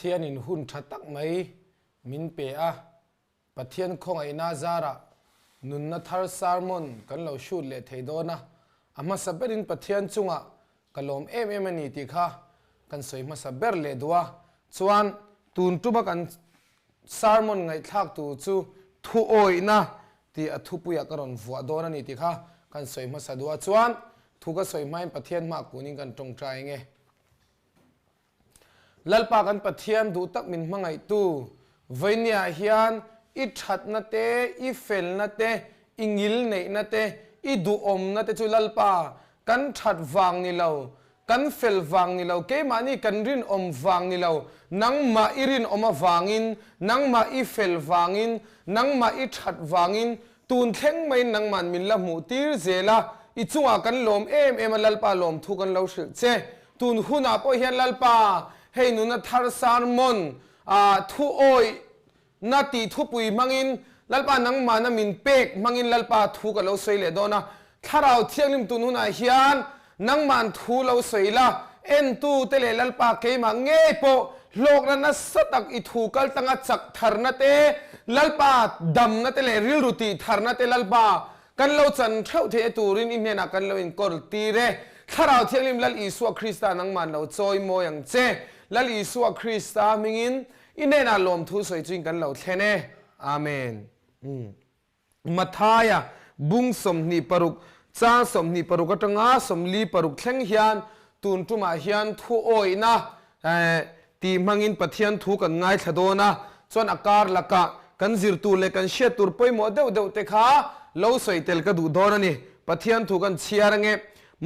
Pathianin hun tha tak mai min pe a, Pathian khawngaihna zarah nunna thar sermon kan lo shoot leh thei dawn a, a hmasa berin Pathian chungah ka lawm em em a ni tih kha kan sawi hmasa ber leh duh a, chuan tun tuma kan sermon ngaihthlak tur chu thuawihna tih a thupuiah ka rawn vuah dawn a ni tih kha kan sawi hmasa duh a, chuan thu ka sawi hmain Pathian hmaah kunin kan tawngtai eng e. Lalpa kan Pathian duh tak min hmangaihtu Vainia hian i thatna te, i felna te, i ngilneihna te, i duhawmna te chu Lalpa kan that vang ni lo, kan fel vang ni lo, keimahni kan rinawm vang ni lo, nangmah i rinawm avangin, nangmah i fel vangin, nangmah i that vangin tun thleng maiin nangmahn min la hmuh tir zel a, i chungah kan lawm em em a Lalpa lawmthu kan lo hrilh che. Tun hunah pawh hian Lalpa hei nuna thar sermon ah thu awih na tih thupui hmangin Lalpa nangmahna min pek hmangin Lalpa thu ka lo sawi leh dawn a, Thlarau Thianghlim tun hunah hian nangmahn thu lo sawi la, entu te leh Lalpa keimah ngei pawh hlawkna nasa tak i thu kal tanga chak tharna te, Lalpa damna te leh rilru tih tharna te Lalpa kan lo chan theuh theih a turin i hnenah kan lo inkawl tir e. Thlarau Thianghlim Lal Isua Krista nangmahn lo chawi mawi ang che. Lal Isua Krista hmingin i hnenah lawmthu sawi chuin kan lo thlen e. Amen. Mathaia bung 26 chang 26 atanga 46 thleng hian tun tumah hian thu awihna tih hmangin Pathian thu kan ngaithla dawn a, chuan a kar lakah kan zir tur leh kan hriat tur pawimawh deuh deuh te kha lo sawi tel ka duh dawn a ni. Pathian thu kan chhiar ange.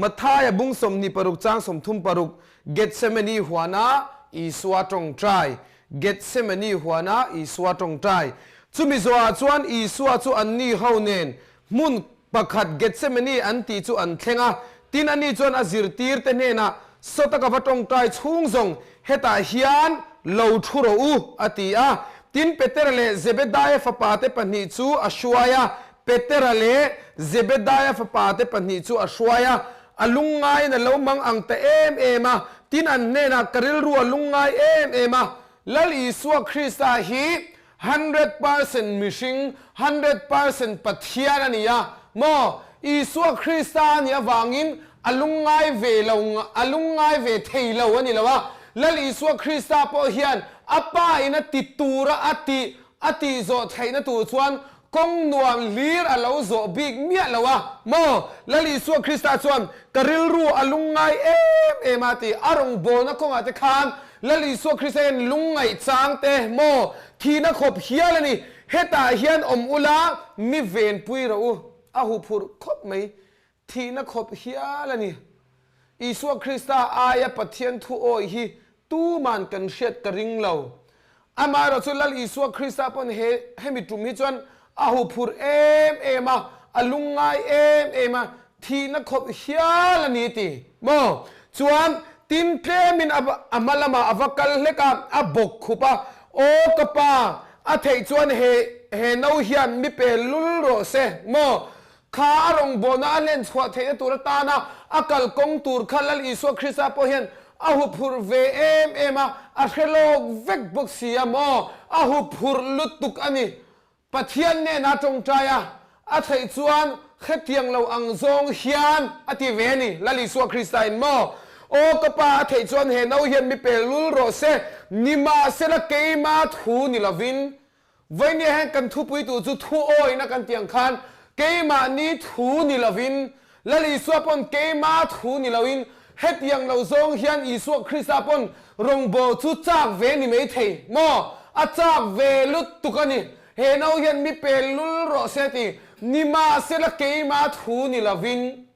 Mathaia bung 26 chang 36 Gethsemane huana Isua tawngtai Gethsemane huana Isua tawngtai Chumi zawhah chuan Isua chu anni ho nen hmun pakhat Gethsemane an tih chu an thleng a. Tin ani chuan a zirtirte hnenah, Sawta ka va tawngtai chhung zawng hetah hian lo thu rawh u, a ti a. Tin Petera leh Zebedaia fapate pahnih chu a hruai a. Petera leh Zebedaia fapate pahnih chu a hruai a. A lungngaiin a lo mang ang ta em em a, tin an hnenah ka rilru a lungngai em em a, Lal Isua Krista hi 100% mihring, 100% Pathian a ni a maw? Isua Krista a nih avangin a lungngai ve lo, a lungngai ve thei lo a ni lo a, Lal Isua Krista pawh hian a Pa in a ti tura a tih a tih zawh theihna tur chuan Kawng nuam hlir a lo zawh bik miah lo a maw? Lal Isua Krista chuan, Ka rilru a lungngai em em a ti. A rawngbawlna kawngah te khan Lal Isua Krista hian lungngaih chang te maw thihna khawp hial a ni. Hetah hian awm ula mi venpui rawh u. A huphurh khawp mai. Thihna khawp hial a ni. Isua Krista aia Pathian thu awih hi tuman kan hriat ka ring lo. Amaherawh chu Lal Isua Krista pawn he hemi tum hi chuan a huphurh em em a, a lungngai em em a, thihna khawp hial a ni ti maw? Chuan tin tlemin a a hma lamah a va kal hlek a, a bawk khup a, Aw ka pa, a theih chuan he he no hian mi pe lul rawh se maw? Kha a rawngbawlna a hlen chhuah theihna tur atana a kalkawng tur kha Lal Isua Krista pawh hian a huphurh ve em em a, a hre lawk vek bawk si a maw? A huphurh lutuk a ni. Pathian nena tawngtai a, a theih chuan hetiang lo ang zawng hian a ti ve a ni, Lal Isua Krista in maw? Aw ka Pa, a theih chuan he no hian mi pel lul rawh se, nimahsela keima thu ni lovin Vainia hian kan thupuitu chu thu awina kan tih ang khan keimahni thu ni lovin, Lal Isua pawn keima thu ni loin hetiang lo zawng hian Isua Krista pawn rawngbâwl chu châk ve ni mai thei maw? A châk ve lutuk a ni. He no hian mi pel lul rawh se ti nimahsela keima thu ni lovin.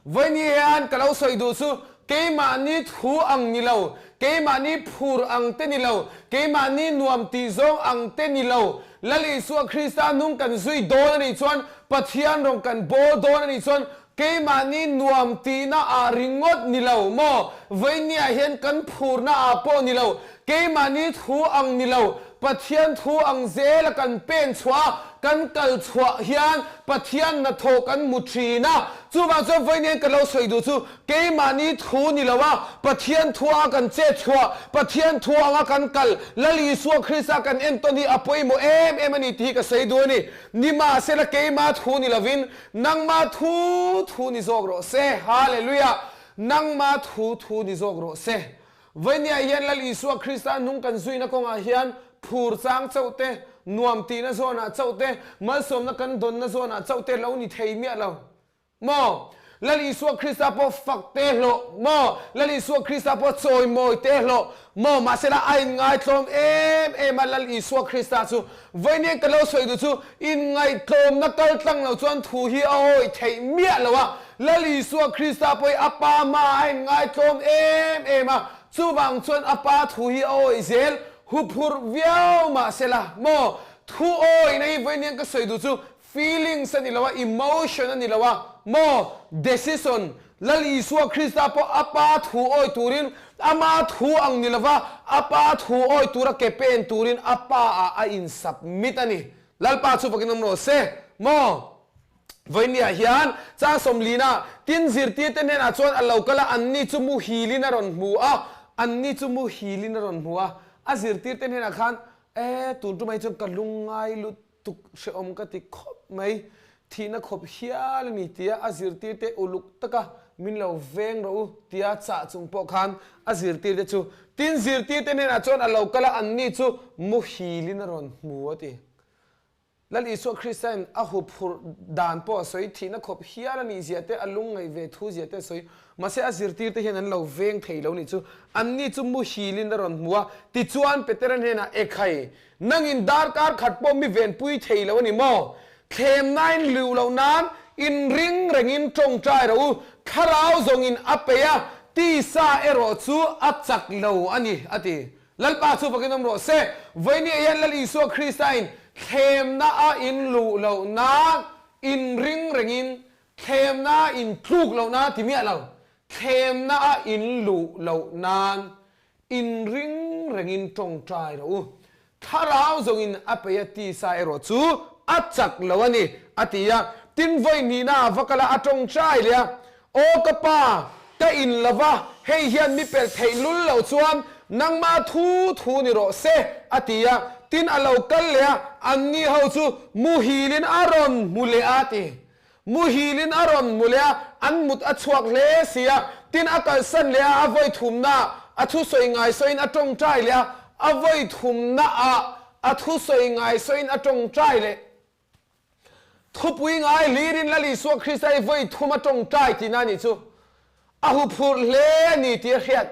Vawiini hian ka lo sawi duh chu keimahni thu ang ni lo, keimahni phur ang te ni lo, keimahni nuam tih zawng ang te ni lo, Lal Isua Krista hnung kan zui dawn a nih chuan, Pathian rawn kan bawl dawn a nih chuan keimahni nuam tihna ah ringawt ni lo maw? Vawiini-ah hian kan phurna ah pawh ni lo, keimahni thu ang ni lo, Pathian thu ang zela kan pen chhuah a, kan kal chhuah hian Pathian hnathawh kan hmu thin a. Chuvang chuan vawiin ka lo sawi duh chu keimahni thu ni lo a, Pathian thu anga kan chet chhuah, Pathian thu anga kan kal, Lal Isua Krista kan entawn hi a pawimawh em em a ni tih hi ka sawi duh a ni. Nimahsela keimah thu ni lovin nangmah thu thu ni zawk rawh se. Hallelujah! Nangmah thu thu ni zawk rawh se. Vawinia hian Lal Isua Krista hnung kan zuina kawngah hian phur chang chauh te, nuam tihna zawnah chauh te, malsawmna kan dawnna zawnah chauh te lo ni thei miah lo maw? Lal Isua Krista pawh fak te hlawh maw? Lal Isua Krista pawh chawimawi te hlawh maw? Mahsela a inngaitlawm em em a Lal Isua Krista chu. Vawinia ka lo sawi duh chu inngaihtlawmna kal tlang lo chuan thu hi a awih theih miah lo a, Lal Isua Krista pawh hi a Pa hmaah a inngaitlawm em em a, chuvang chuan a Pa thu hi a awih zel huphurh viau mah sela maw? Thu awihna hi vawiin ka sawi duh chu feelings a ni lo a, emotion a ni lo a maw? Decision, Lal Isua Krista pawh a Pa thu awih turin ama thu ang ni lova a Pa thu awih tura ke pen turin a Pa ah a insubmit a ni. Lalpa chu fakin awm rawh se maw? Vawinia hian chang sawmlina tin zirtirte hnenah chuan a lo kal a, anni chu muhilin a rawn hmu a, anni chu muhilin a rawn hmu a. A zirtirte hnenah khan, E, tun tumah hi chuan ka lungngai lutuk hrehawm ka ti khawp mai, thihna khawp hial a ni tia a zirtirte uluk taka min lo veng rawh u tia chah chung pawh khan a zirtirte chu tin zirtirte hnenah chuan a lo kal a, anni chu muhilin a rawn hmu a ti. Lal Isua Kristain a huphurh dan pawh a sawi, thihna khawp hial a nih zia te, a lungngaih ve thu zia te a sawi. Mahse a zirtirte hian an lo veng thei lo nih chu. Anni chu muhilin a rawn hmu a, tichuan Petera hnenah, Ekhai, nangin darkar khat pawh mi venpui thei lo a ni maw? Thlemnain liu loh nan inring rengin tawngtai rawh u, thlarau zawngin a peih a, tisa erawh chu a chak lo a ni, a ti. Lalpa chu fakin awm rawh se. Vawinia hian Lal Isua Kristain thlemna a in luh loh nan in ring rengin thlemna a in tluk loh nan a ti miah lo. Thlemna a in luh loh nan in ring rengin tawngtai rawh u. Thlarau zawngin a peih a tisa erawh chu a chak lo a ni, a ti a. Tin vawi hnihna a va kal a, a tawngtai leh a. Aw ka pa, ka in lo va, hei hian mi pelh theih lul loh chuan nangmah thu thu ni rawh se, a ti a. Tin a lo kal leh a, anni ho chu muhilin a rawn hmu leh a, a ti. Muhilin a rawn hmu leh a, an mut a chhuak hle si a. Tin a kalsan leh a, a vawi thumnaah a thusawi ngai sawiin a tawngtai leh a, a vawi thumnaah a thusawi ngai sawiin a tawngtai leh. Thupui ngai hlirin Lal Isua Krista hi vawi thum a tawngtai tihna a nih chu. A huphurh hle a ni tih a hriat.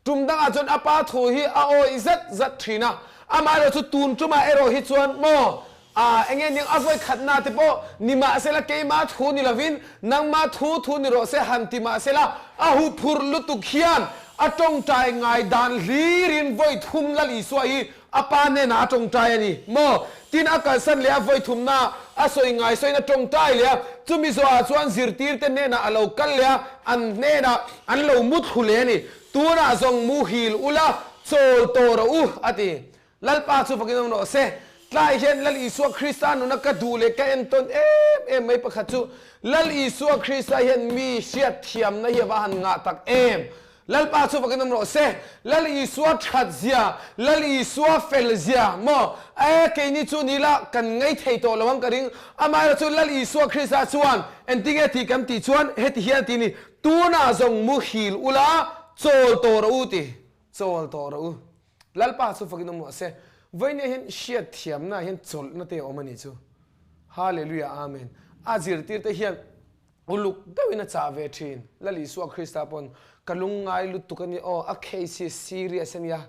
Tum dangah chuan a pa thu hi a awih zat zat thin a. Amaherawh chu tun tumah erawh hi chuan maw aa enge ning a vawi khatna te pawh ni mahsela keimah thu ni lovin nangmah thu thu ni rawh se han ti mahsela a huphurh lutuk hian a tawngtai ngai dan hlirin vawi thum Lal Isua hi A pa hnenah a tawngtai a ni maw? Tin, a kalsan leh a vawithumna a sawi ngai sawiin a tawngtai leh a, chumi zawhah chuan zirtirte hnenah a lo kal leh a, an hnenah an lo mu thlu leh a ni. Tunah zawng muhil ula, chawl tawh rawh u, a ti. Lalpa chu fakin awm rawh se. Tlai hian Lal Isua Krista nuna ka duh leh ka entawn em em mai pakhat chu, Lal Isua Krista hian mi hriatthiamna hi a va han ngah tak em! Lalpa chu fakin awm rawh se. Lal Isua that zia, Lal Isua fel zia maw? E, keini chu ni la kan ngei thei tawh lo ang ka ring. Amaherawh chu Lal Isua Krista chuan engtinge tih kan tih chuan heti hian a ti ni, Tunah zawng muhil ula, chawl tawh rawh u ti. Chawl tawh rawh u. Lalpa chu fakin awm rawh se. Vawinia hian hriat thiamna hian chawlhna te a awm a nih chu. Hallelujah Amen. A zirtirte hian Uluk deuhin a chah ve thin. Lal Isua Krista pawn ka lungngai lutuk a nia aw, a case hi serious a nia,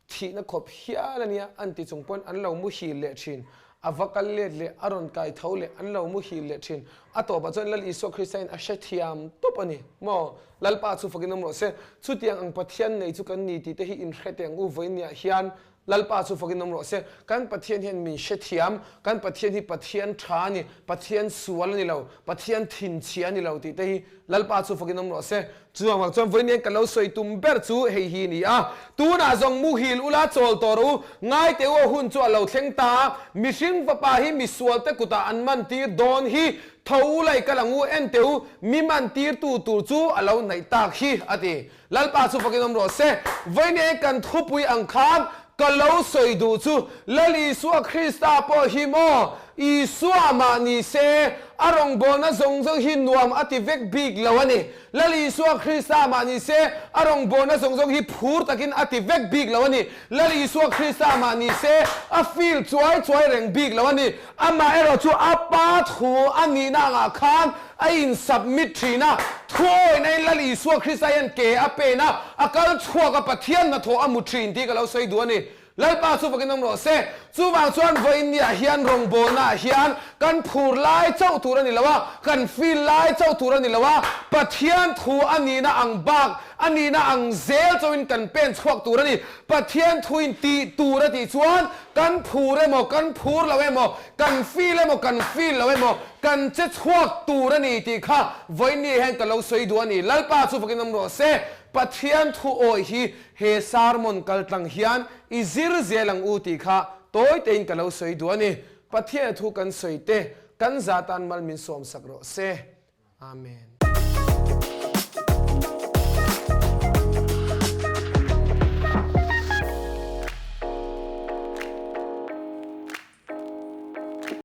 thihna khawp hial a nia an ti chung pawn an lo muhil leh thin. A va kal let leh, a rawn kai tho leh, an lo muhil leh thin. A tawpah chuan Lal Isua Krista in a hrethiam tawp a ni maw? Lalpa chu fakin awm rawh se. Chutiang ang Pathian nei chu kan ni tih te hi inhre teh ang u vawiin niah hian. Lalpa chu fakin awm rawh se. Kan Pathian hian min hrethiam, kan Pathian hi Pathian tha a ni, Pathian sual a ni lo, Pathian thinchhia a ni lo tih te hi Lalpa chu fakin awm rawh se. Chuvang vang chuan vawiin ka lo sawi tum ber chu hei hi a ni a, Tunah zawng muhil ula chawl tawh rawh u, ngai teh u a hun chu a lo thleng ta a, mihring fapa hi misualte kutah an man tir dawn hi, tho ula i kal ang u, en teh u, mi man tirtu tur chu a lo hnaih tak hi, a ti. Lalpa chu fakin awm rawh se. Vawiin kan thupui ang khan ka lo sawi duh chu Lal Isua Krista pawh hi maw Isua mah ni se a rawngbawlna zawng zawng hi nuam a ti vek bik lo a ni. Lal Isua Krista mah ni se a rawngbawlna zawng zawng hi phur takin a ti vek bik lo a ni. Lal Isua Krista mah ni se a feel chuai chuai reng bik lo a ni. Amaherawh chu a Pa thu a nihna angah khan a in submit thin a, thuawina in Lal Isua Krista hian ke a pen a, a kal chhuak a, Pathian hnathawh a mu thin tih ka lo sawi duh a ni. Lalpa chu fakin awm rawh se. Chuvang chuan vawiin niah hian rawngbawlnaah hian kan phur lai chauh tur a ni lo a, kan feel lai chauh tur a ni lo a, Pathian thu a nihna ang bak, a nihna ang zel chauhin kan pen chhuak tur a ni. Pathian thuin tih tur a tih chuan kan phur emaw, kan phur lo emaw, kan feel emaw, kan feel lo emaw, Kan che chhuak tur a ni tih kha vawiin hian ka lo sawi duh a ni. Lalpa chu fakin awm rawh se. Pathian thu awih hi he sermon kal tlang hian i zir zel ang u tih kha tawi tein ka lo sawi duh a ni. Pathian thu kan sawi te kan za tan mal min sawm sak rawh se. Amen.